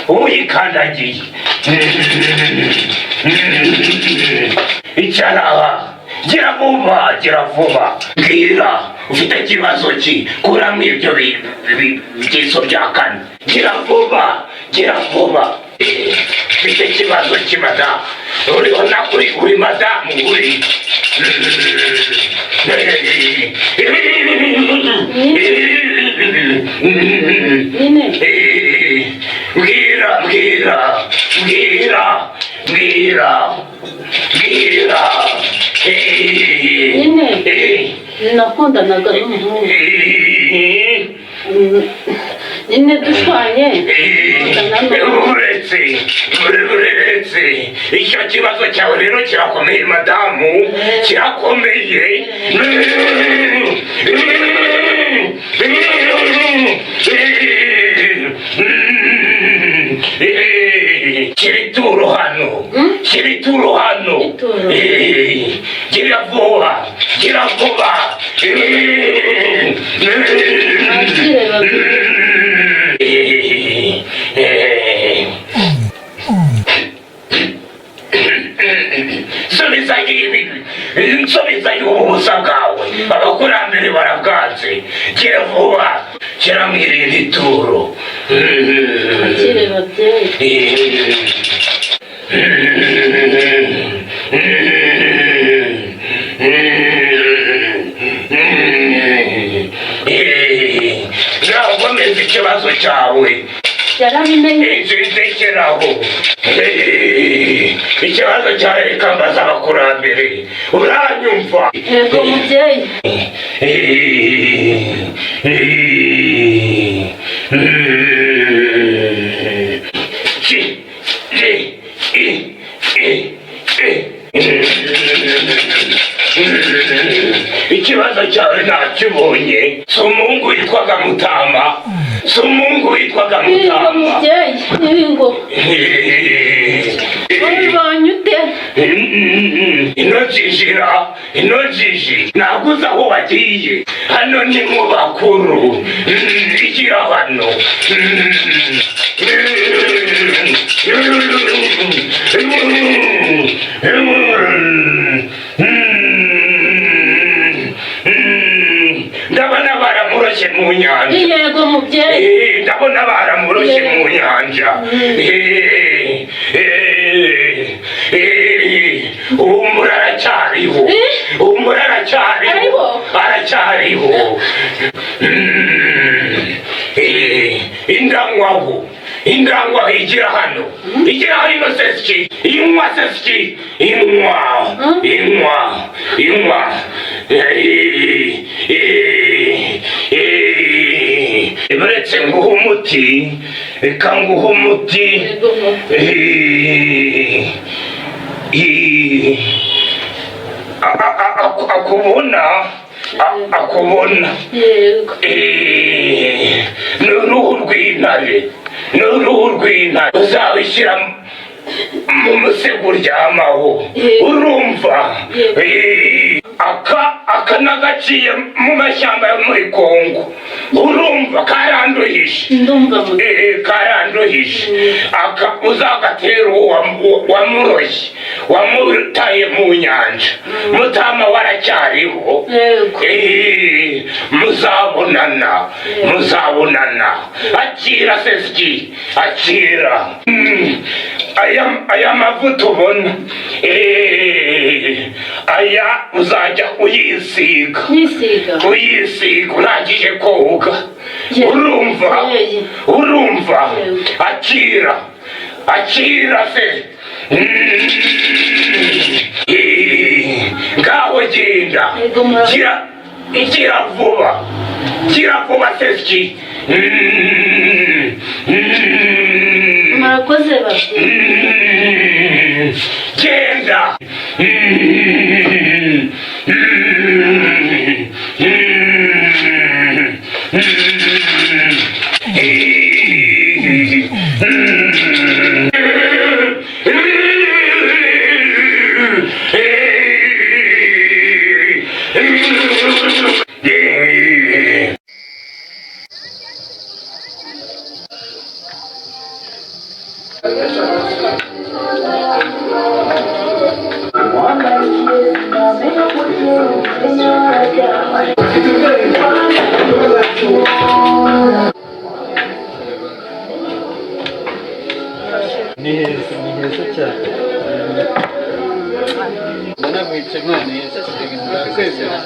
Uyikandagiye. Icara aha. Gira vuba, gira vuba. Mbwira, ufite ikibazo ki? Kuramo ibyo byiso bya kane. Gira vuba, gira vuba. Ufite ikibazo ki, madamu? Uriho na uri madamu uri. Nyine. Mbwira, mbwira, mbwira, mbwira, mbwira. Nyine. Nakundanaga n'umuhungu. Nyine dushwanye, nkundana n'umuhungu. Uretse, uretse icyo kibazo cyawe rero kirakomeye, madamu, kirakomeye. Shyira ituro hano, shyira ituro hano. Ituro. Gira vuba, gira vuba. Mwakire babiri. Subizayo ibi, nsubizayo ubu busa bwawe, abakurambere barabwanze. Gira vuba, shyira mu irindi turo. Mwakire babyeyi. Nakomeza ikibazo cyawe. Yarabimenye. Inzu itekeraho ikibazo cyawe, reka mbaza abakurambere, uranyumva? Yego, mubyeyi. Ki, i, i, i, i. Ikibazo cyawe nakibonye. Si umuhungu witwaga Mutama? Si umuhungu witwaga Yego, Mutama? mubyeyi, yego. Wabibonye ute? Ino jijira, ino jiji, ntabwo uzi aho wagiye. Hano ni mu bakuru. Igira hano. Ndabona baramuroshye mu nyanja. Yego, mubyeyi. Ndabona baramuroshye mu nyanja. Eh, eh, humura, aracyariho. Humura, aracyariho. Ariho? Aracyariho. Indangwaho, indangwaho, igira hano, igira hino. Sesiki inywa, sesiki inywa, inywa, inywa. Uretse nguha umuti, reka nguha umuti. Yego. Eh, akubona, akubona. Yego. Ni uruhu rw'intare, ni uruhu rw'intare uzabishyira mu musego uryamaho. Yego. Urumva? Yego. Aka nagaciye mu mashyamba yo muri Kongo, urumva, karanduhishe. Ndumva, mubyeyi. Karanduhishe. Aka uzagatera uwo wamuroshye, wamutaye mu nyanja. Mutama waracyariho. Yego. Muzabonana, muzabonana. Akira sesiki, akira. Aya mavuta ubona, aya uzajya uyisiga. Nyisiga. Uyisiga urangije koga. Urumva? Yeah. Urumva? Yeah. Akira, akira se. Ngaho genda. Yego, murakoze. Gira, gira vuba, gira vuba sesiki. Murakoze babyeyi. Genda. Ni heza, ni heza cyane. Ndanagwica mwana, heza cyane, ndakwemera.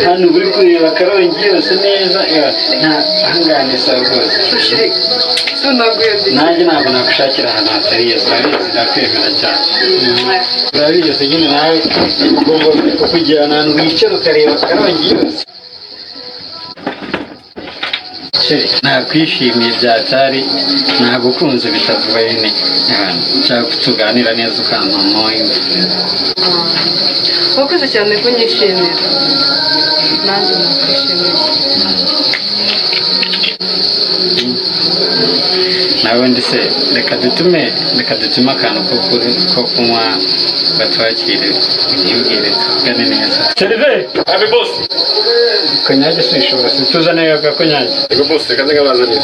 Hano uri kureba Karongi yose neza, nta ahangane sawa rwose. Nanjye ntabwo nagushakira ahantu hatari heza, urabizi, ndakwemera cyane. Urabizi nyine, nawe ugomba kujyana ahantu wicara ukareba Karongi yose. Chéri, nakwishimiye byatari, nagukunze bitavuga nyine. Nshaka ko tuganira neza ukampamo. Wakoze cyane kunyishimira, nanjye nakwishimiye. Nawe ndi se, reka dutume akantu ko kunywa batwakire, ntibwire tuvugane neza. Serveur! Happy boss. Konyage si ishobora, si tuzane aga konyage. Yego boss, reka nze nkabazanire.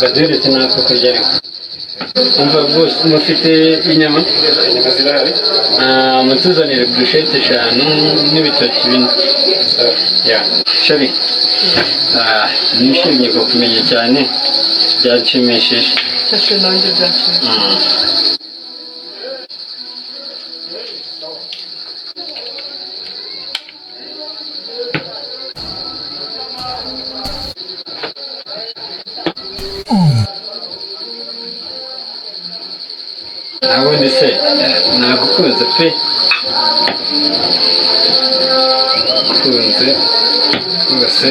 Baduheretse natwe kurya ariko. Umva rwose, mufite inyama? Inyama zirahari. Ah, mutuzanire burushete 5 n'ibitoki 4. Ya, chéri. Ah, nishimye kukumenya cyane, byanshimishije. Shashe, nanjye byanshimishije. Nabundi se, nagukunze pe, kunze rwose.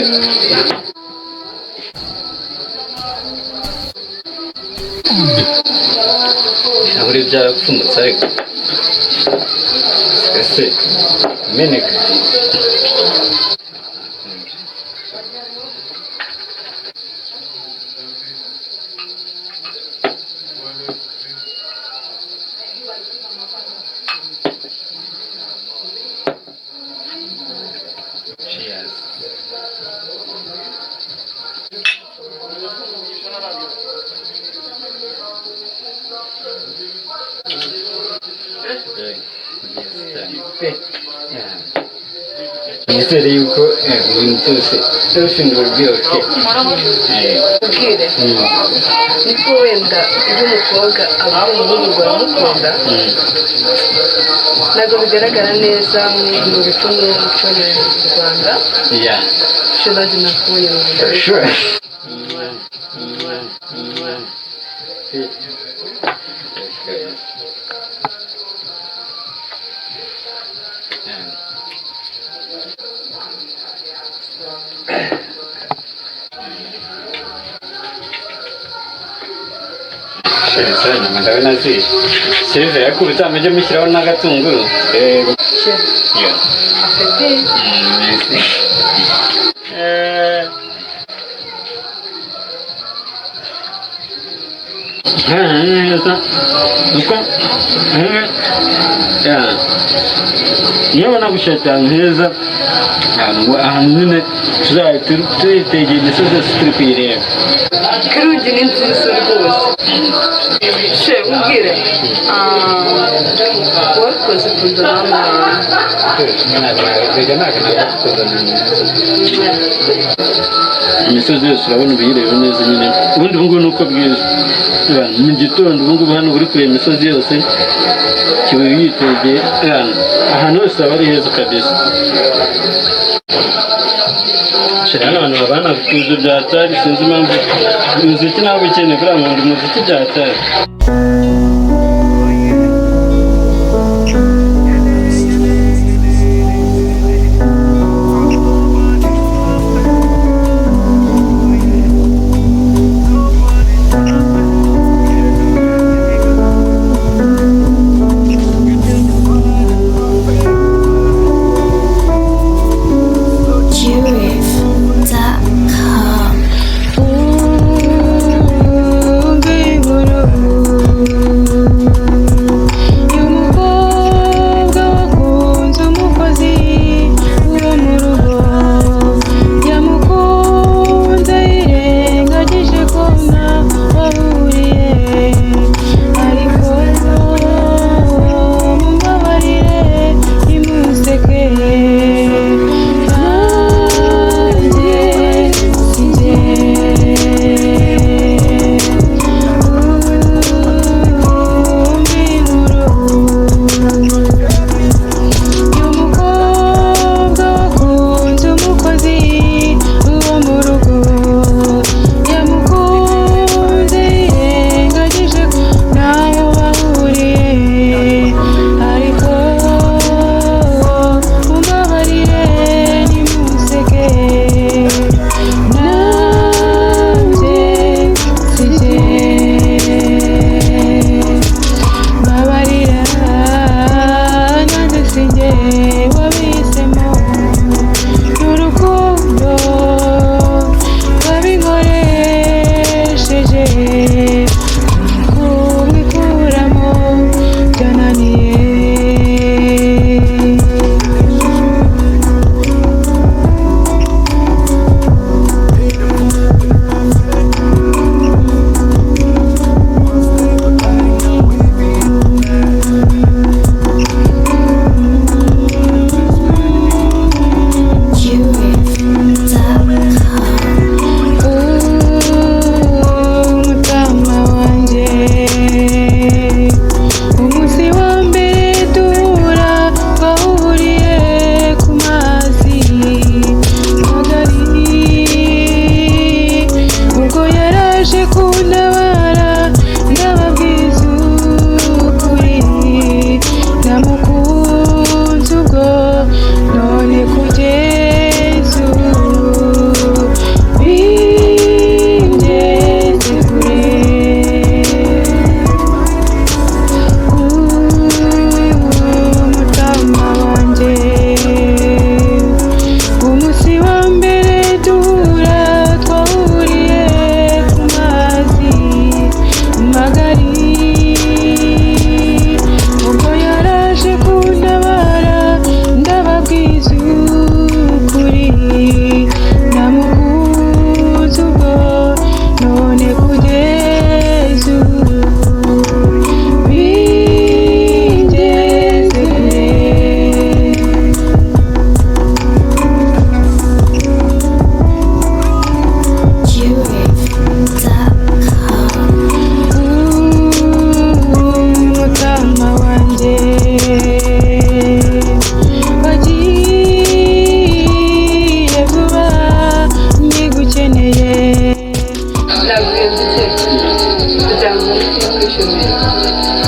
Ibirahuri byarapfumutse ariko ese kumeneka. Cheers. Nizere yuko ibintu byose, everything will be okay. Ubwire niko wenda iyo umukobwa abwiye umuhungu ngo aramukunda, ntabwo bigaragara neza mu bico n'umuco nyarwanda. Cyo nanjye nakubonye mu For buryo. sure. Sheri, nyama ndabona zishe. Serveur, ariko ubutaha mujye mushyiraho n'agatunguru. Chéri, appétit. Merci. Neza. Uko yeah. Niyo ubona gushakira ahantu heza, ahantu nyine tuzajya turitegeye imisozi yose turi kuyireba. Karongi ni nziza rwose. Chéri, ubwire wakoze kundana n'umuntu. Reka ntabwo imisozi yose urabona ubuyireba neza nyine. Ubundi ubu ngubu ni uko bwije. Mu gitondo ubu ngubu hano uri kureba imisozi yose, kiba yitegeye ahantu hose, haba ari heza kabisa. Shira, hano abantu babana ibyo bya hatari, sinzi impamvu umuziki ntabwo ukeneye kuriya muntu umuziki bya hatari. Girif.com.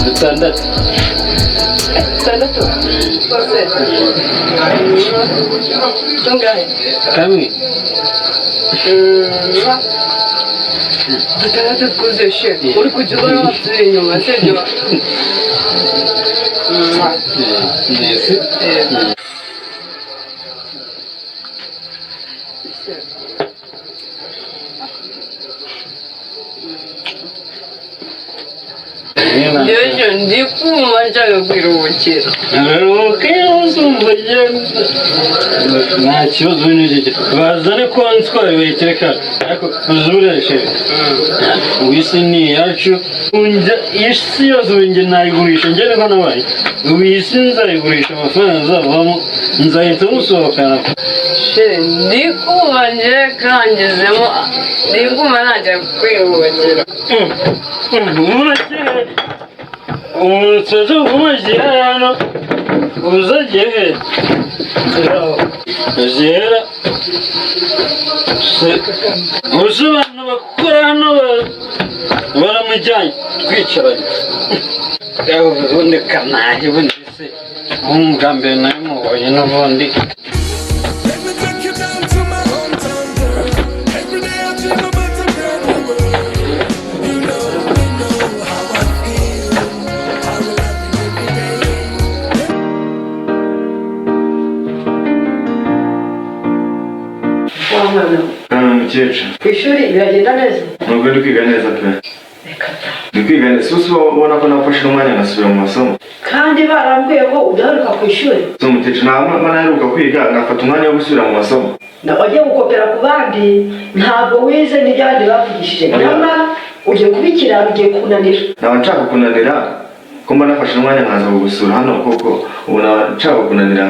Dutandatu. Dutandatu twose? Tungahe? Kamwe. Dutandatu twuzuye she, uri kujya ubona wasubira inyuma, sibyo? Neza. Njyewe ndi kumva nshaka kwiruhukira. Ruhuka uzumva ugenda, nta kibazo. N'iki bazane kontwari bayitereka, ariko uzureshe ubu isi ni iyacu. Isi yose ubu njye nayigurisha, njye niko nabaye. Ubu iyi si nzayigurisha, amafaranga azavamo nzahita musohokana. She, ndi kumva njye kangezemo, ndi kumva najya kwiruhukira. Umuntu umagira hano uzagiye he zera uzi abantu bakora hano baramujyanye twicaranye. Ubundi kanahe, ubundi se ubu bwa mbere nabimubonye n'ubundi. Let me take you down to my hometown, girl. Every day I dream about a brand new world. You know how I feel. I will love you every day. Wa mwana we! Mukecuru. Ku ishuri biragenda neza? Nubwo ndi kwiga neza pe. Reka da! Ndi kwiga neza, si ubona ko nafashe umwanya ngasubira mu masomo? Kandi barambwiye ko udaheruka ku ishuri. Si umukecuru, ntabwo mba naheruka kwiga, ngafata umwanya wo gusubira mu masomo. Na wagiye gukopera ku bandi, ntabwo wize n'ibyo abandi bavugishije, nyamara ugiye kubikira, ugiye kunanira. Naba nshaka kunanira ko mba nafashe umwanya nkaza kugusura hano koko? Ubu naba nshaka kunanira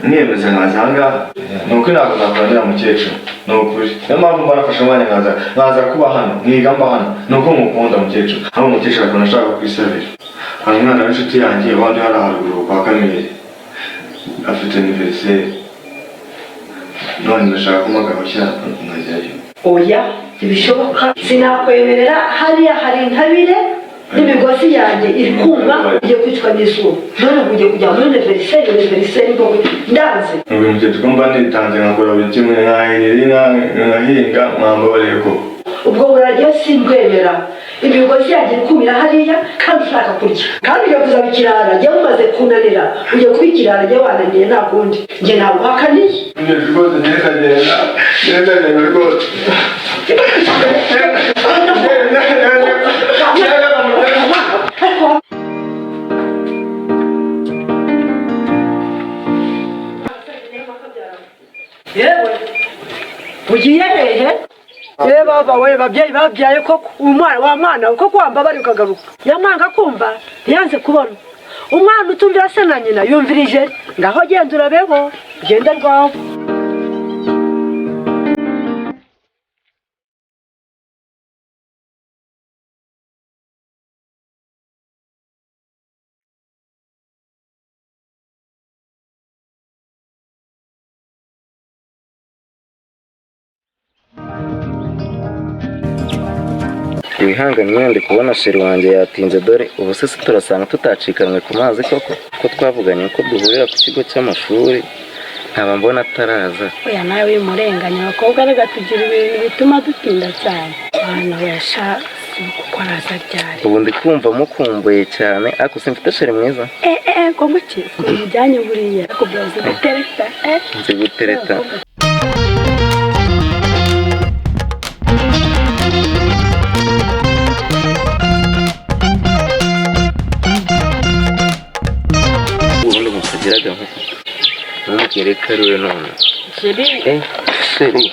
nkiyemeza nkaza aha ngaha? Ni ukuri ntabwo nakunanira, mukecuru, ni ukuri. Niyo mpamvu mba nafashe umwanya nkaza kuba hano, nkiga mba hano, ni uko mukunda, mukecuru. Hano mukecuru akaba ashaka kukwisabira. Hari umwana w'inshuti yanjye wandi hariya haruguru kwa Kamere, afite anniversaire, none ndashaka kumuha agahushya nkajyayo. Oya, ntibishoboka, sinakwemerera. Hariya hari intabire n'imigozi yanjye iri kuma, ugiye kwicwa n'izuba. None ubu ugiye kujya muri anniversaire, anniversaire ngo ndanze. Ubu mukecuru, ko mba nitanze nkakora buri kimwe, nkahirira inka, nkahinga, mwambabariye koko? Ubwo buraryo simbwemera. Imigozi yanjye iri kumira hariya kandi ushaka kurya, kandi ugiye kuzaba ikirara. Njyewe umaze kunanira, ugiye kuba ikirara. Njyewe wananiye, nta kundi, njye naguhakaniye. Mukecuru rwose, ngenda ngenda ngenda ngenda rwose. Ngenda ngenda ngenda. Ariko Yewe, ugiye hehe? Ye baba we, babyeyi babyaye koko, umwana wa mwana we koko, wamba bari ukagaruka yamwanga kumva, ntiyanze kubona umwana utumvira se na nyina yumvirije. Ngaho genda urabeho, genda rwawe. Wihangane nyine, ndi kubona chéri wanjye yatinze. Dore ubu se turasanga tutacikanwe ku mazi koko, ko twavuganye ko duhurira ku kigo cy'amashuri nkaba mbona ataraza? Oya, nawe wimurenganya. Abakobwa reka tugira ibintu bituma dutinda cyane. Mwana we yasha kuko araza ryari? Ubu ndi kumva mukumbuye cyane, ariko simfite chéri mwiza? Eh eh, ngo muki mujyanye buriya ariko byazi gutereta eh. Nzi gutereta. Ubundi musagiraga nkuko ntumubwire ko ari we none. Chéri. Eh, chéri.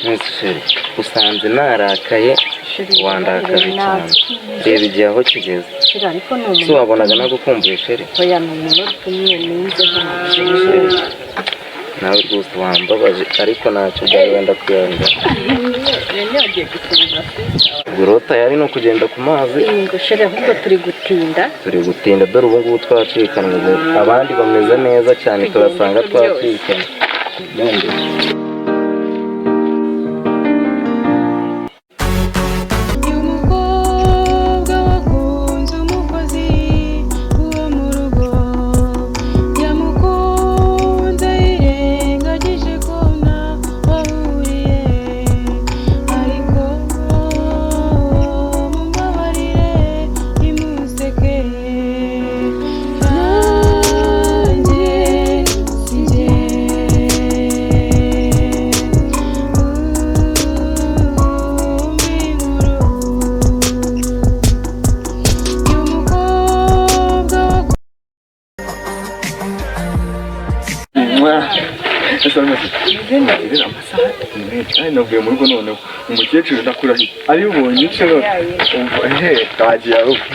Nese chéri, usanze narakaye, wandakaje cyane. Reba igihe aho kigeze. Chéri, ariko ni Si umuntu wabonaga nagukumbuye, chéri? Oya, ni umunota umwe ninze. Chéri, nawe rwose wambabaje, ariko ntacyo byari, wenda kuyanga. Yagiye gusubiza. Urota yari ni ukugenda ku mazi. Ngo chéri, ahubwo turi gutinda. Turi gutinda, dore ubu ngubu twacikanwe. Abandi bameze neza cyane, turasanga twacikanwe. Tugende. Umukobwa. Rero amasaha ni menshi kandi navuye mu rugo noneho umukecuru ndakurahiye abibonye inshuro umva he twagiye ahubwo.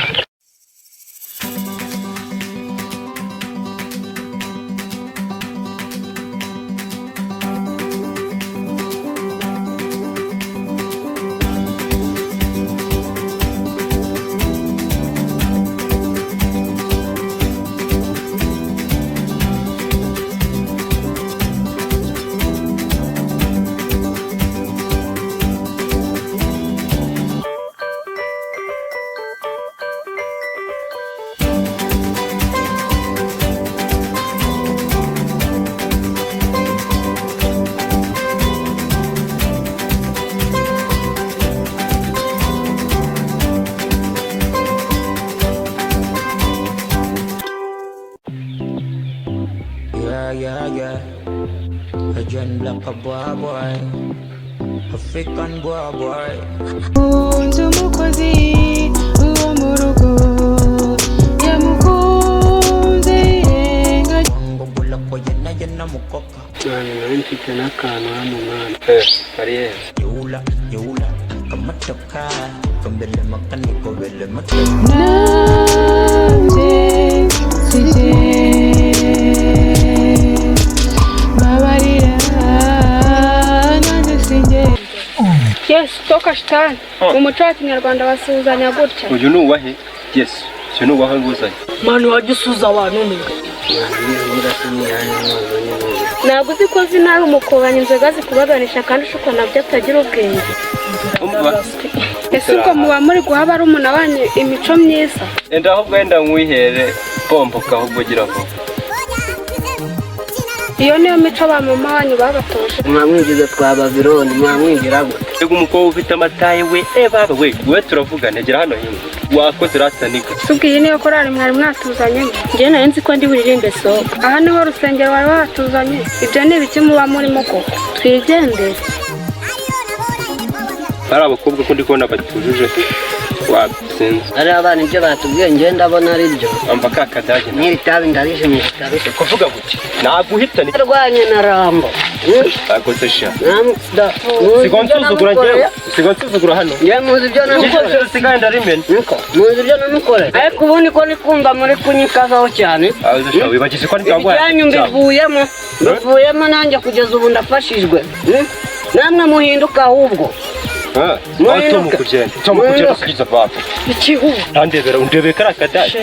Yeah, yeah, yeah. A John Black a boy, boy. African boy, boy. Unze umukozi wo mu rugo yamukunze yenga. Ngobula ko yena yena mukoka. Mwana nari mfite n'akantu hano mwana. Kariyeri. Yula, yula. Kamatoka. Kambele makaniko bele matoka. Nanjye sije babarira nanjye sije. Yesu toka shitani. Mu muco wa kinyarwanda basuhuzanya gutya. Uyu ni uwahe? Yesu, uyu ni uwahe nguzanye? Mwana wajya usuza abantu ni. Ntabwo uzi ko zina ari umukobanya inzoga zikubaganisha kandi ushuka nabyo atagira ubwenge. Ese ubwo muba muri guha barumuna banyu imico myiza? Enda ahubwo wenda nkwihere pompoka ahubwo gira vuba. Iyo niyo mico ba mama wanyu babatoje. Mwamwinjiza twa Babiloni, mwamwinjira gute? Ego umukobwa ufite amataye we, baba we, we turavugana gera hano hino. Wakoze rataniga. Subwo iyi niyo korali mwari mwatuzanye. Njye nari nzi ko ndi buririmbe soko. Aha niho rusengero wari watuzanye. Ibyo ni ibiki muba murimo koko? Twigendere. Ari abakobwa ko ndi kubona batujuje. Wasinze. Ari abana ibyo batubwiye njye ndabona ari byo. Amva ka kadage. N'iri tabi ndarijimije kabisa. Kuvuga gutya naguhitana. Rwanye na Rambo. Akoze sha. Namuda. Sigo nsuzugura njyewe. Sigo nsuzugura hano. Njye muzi ibyo namukoreye. Sigaye ndarimena. Niko. Muzi ibyo namukoreye. Ariko ubundi ko nikumva muri kunyikazaho cyane. Akoze sha wibagize ko ndagwaye. Ibyanyu mbivuyemo. Mbivuyemo nanjye kugeza ubu ndafashijwe. Namwe muhinduka ahubwo. Tom kugenda. Tom kugenda kugiza papa. Ikihu. Ntandebera undebera kara kadage.